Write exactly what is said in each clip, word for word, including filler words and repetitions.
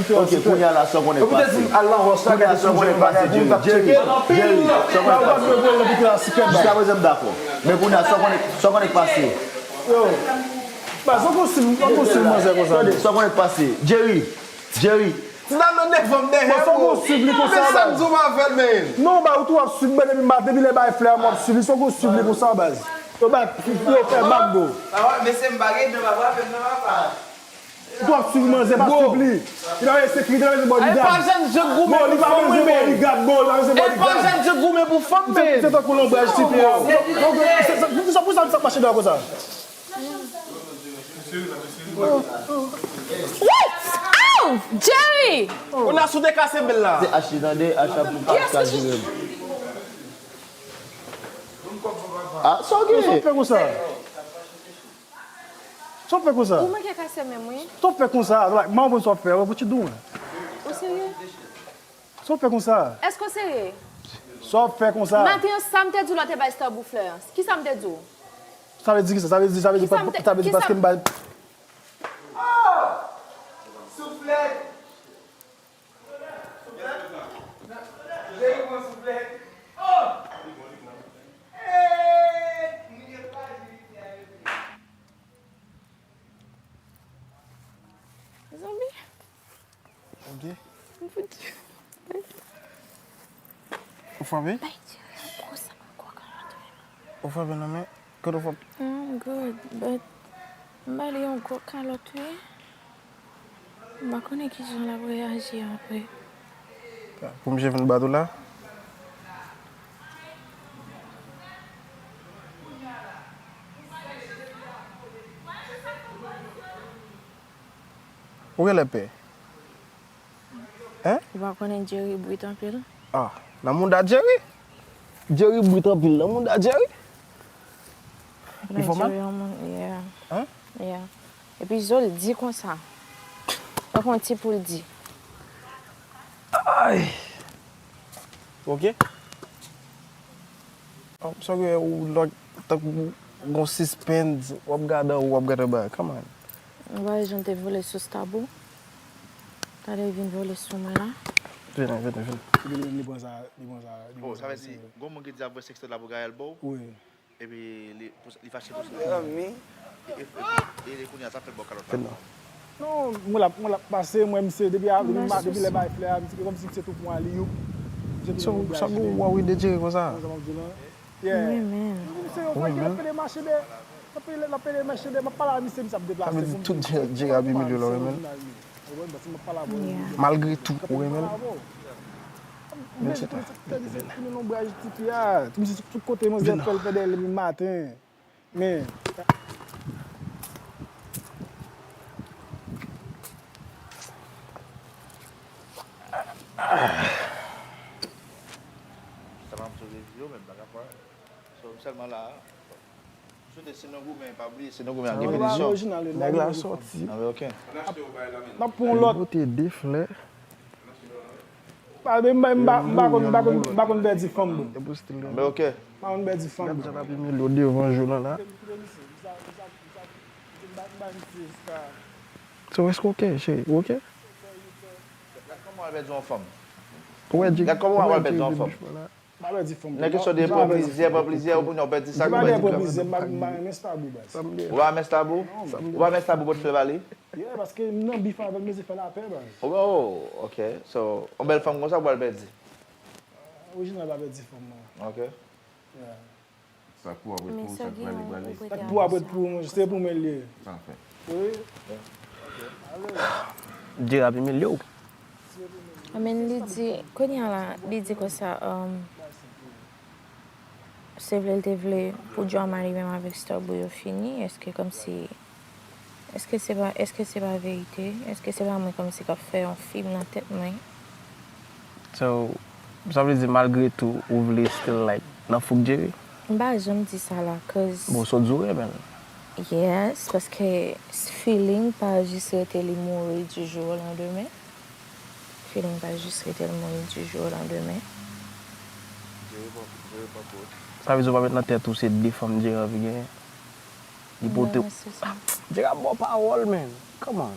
Ok, kounye a la, sa w konnen k pase? Kounye a, sa w konnen k pase, Jerry? Jerry, Jerry, sa w konnen k pase? Jiska prezan, m dakò. Men kounye a, sa w konnen, sa w konnen k pase? Yo, baz, ou gon swiv, ou gon swiv manzè konsa. Tande, sa w konnen k pase? Jerry, Jerry. Ti dam nan nève m dèyè m, bro. Men sa m di w pa fè l, men. Non, ba, ou tou w ap swiv, men depi, depi lè bay flè a, m ap swiv li, sa w gon swiv li konsa, baz. Yo bay, yo fè bak, bro. Mesye, m pa gen dlo, pa frape m non, papa. Ou ap swiv manzè, pa swiv li. Li pa bezwen sekirite, li pa bezwen bodyguard. Bon, li pa bezwen bodyguard, bon, li pa bezwen bodyguard. Li pa bezwen goumen pou fanm, men. Se tankou lonbraj tipi a. Donk, se, se, poukisa, poukisa sa mache dèyè konsa? What? Ow! Jerry! Ou nan sou de kase bèl la. Se Ashley, tande, Ashley ap ka jere m. Ah, sa w gen? Sa w fè konsa? Sa w fè konsa? Ou manke kase menm, wi. Sa w fè konsa? Like, m pa konprann sa w fè, what you doing? Ou serye? Sa w fè konsa? Èske w serye? Sa w fè konsa? Maten an, sa m te di w lè w te bay Starboo flè an? Kisa m te di w? Sa vle di kisa? Sa vle di, sa vle di, sa vle di paske m bay. Oh! Souflèt! Souflèt! Jerry pran souflèt! Oh! Hey! Zanmi. Ok. Ou frape? Ou frape nan men? Kote w frape? I'm good, but m ba li yon gwo kalòt, wi. M pa konnen kijan l ap reyaji apre. Pou misye vin bat ou la? Ou genlè pè? Hein? Ou pa konnen Jerry brit anpil? Ah, nan mouda Jerry? Jerry brit anpil nan mouda Jerry? Li fè w mal? Jerry yon moun, yeah. Hein? Yeah. Epi zo l di konsa. Tankou yon ti poul di. Ay! Ok. Sa w gen ou lòk tankou gon sispens, w ap gade anwo, w ap gade anba. Come on. Ou pa wè jan l te vole sou Starboo? Talè li vin vole sou mwen la. Vini, vini, vini. Epi li menm li pran sa, li pran sa, li pran sa. Oh, sa vle di, gon moun ki di ap voye sextoy la pou Gaël ba w? Wi. Epi li, pou, li fache pou sa. Mezanmi. E, e, e, e kounye a sa fè bò kalòt la. Non, mwen l ap, mwen l ap pase, mwen misye, depi a, depi ma, depi lè bay flè a, misye, kòmsi misye tou pran li, youp. Misye tou pran li. Sa, sa gwo ou ap ride Jerry konsa? Konsa m ap di w lan. Yeah. Wi, men. Misye yon fwa ki l ap pede mache dèyè, l ap pede, l ap pede mache dèyè, m ap pale a misye, misye ap deplase. Sa vle di tout Jerry ap imilye w la, wi, men. Ou konprann, paske m ap pale avè w. Yeah. Malgre tou, ou renmen l. Men se ta. Tande se tounen lonbraj tifi a. Misye sou tout kote, manzè fè l fè dèyè l depi maten. Men. Sa pa m sou rezo, men m pa ka fè. So, m sèlman la. Swete si nou goumen, pa bliye, si nou goumen, gen pinisyon. Nèg la sòti. Ah, ok. N ap pran yon lòt. Li pote de flè. Pa, men m pa, m pa, m pa konn, m pa konn, m pa konn pèdi fanm, bro. M pa konn pèdi fanm, bro. Gad jan l ap imilye w devan jou lan la. So, èske w ok, cheri? Ou ok? Gad kòman w al pèdi yon fanm. Ou wè Jay, gad kòman w al pèdi yon fanm. Pa pèdi fanm. Nan kesyon de pran plizyè, pran plizyè, ou konnen w pèdi sa, ou pèdi. M pa gen pran plizyè, m pa, m pa renmen Starboo, baz. Ou pa renmen Starboo? Ou pa renmen Starboo bòt flè ba li? Yeah, paske m nan bif avè l, m bezwen fè lapè, baz. Oh, ok. So, yon bèl fanm konsa ou pral pèdi? Orijinal pa pèdi fanm, non. Ok. Yeah. Sa k pou w ap ret pou ou, sa k prale, prale. Sa k pou w ap ret pou ou, monchè, se pou mwen l ye. Sa fè. Wi. Jerry ap imilye w. Amen, li di, kounye a la, li di konsa, um, se vle l te vle pou Drama li menm avèk Starboo yo fini, èske kòmsi Èske se pa, èske se pa verite? Èske se pa mwen kòmsi k ap fè yon fim nan tèt mwen? So, sa vle di malgre tou, ou vle still, like, nan fouk Jerry? M pa janm di sa la, cause. Bon, so di w renmen l. Yes, paske feeling pa jis rete li mouri du jour au lendemain. Feeling pa jis rete l mouri du jour au lendemain. Sa vle di w pa met nan tèt ou se de fanm Jerry anvi genyen? Li pote w. Jerry ap ba w pawòl, man. Come on.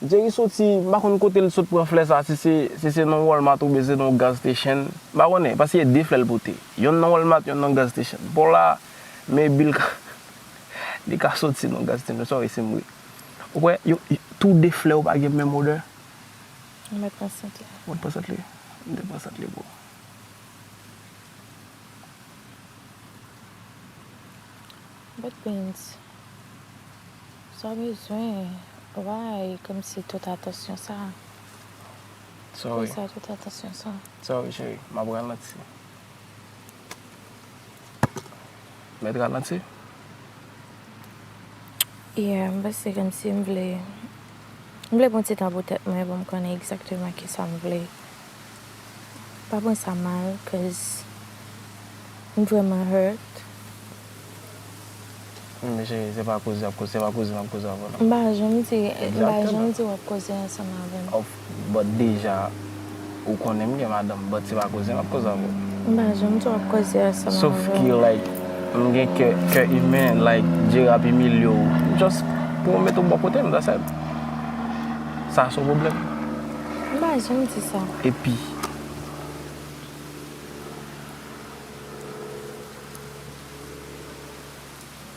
Jerry soti, m pa konn kote l sot pran flè sa, si se, si se nan Walmart oubyen se nan gas station. M pa konnen, paske e de flè l pote. Yonn nan Walmart, yonn nan gas station. Bon la, men bil ka, li ka soti nan gas station, sorry, si m ri. Ou wè, yo, yo, tou de flè yo pa gen menm odè. Mwen pran sant la. Mwen pran sant li. Mwen pran sant li, bro. But Prince, sa w bezwen? Why kòmsi tout atansyon sa? Sorry. Poukisa tout atansyon sa? Sorry, cheri. M ap ralanti. Mèt ralanti? Yeah, m panse kòmsi m vle, m vle pran ti tan pou tèt mwen, pou m konnen egzakteman kisa m vle. Pa pran sa mal, cause m vrèman hurt. Men cheri, se pa koze ap koze, se pa koze m ap koze avè w, non. M pa janm di, m pa janm di w ap koze ansanm avè m. Of, but deja, ou konnen m gen madanm, but se pa koze m ap koze avè w. M pa janm di w ap koze ansanm avè m. Sof ki, like, m gen kè, kè imen, like, Jerry ap imilye w. Just pou mete w bò kote m, that's it. Sa se yon pwoblèm. M pa janm di sa. Epi,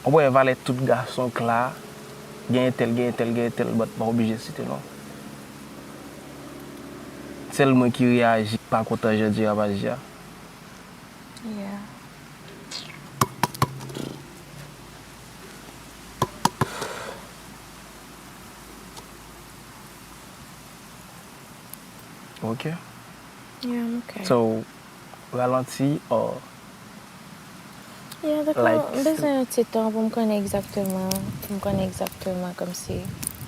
ou wè valè tout gason k la, gen entèl, gen entèl, gen entèl, but m pa oblije site non. Sèl mwen ki reyaji, pa kontan jan Jerry ap aji a. Yeah. Ok. Yeah, I'm okay. So, ralanti or, yeah, dakò, like, m bezwen yon ti tan pou m konnen egzakteman, pou m konnen egzakteman kòmsi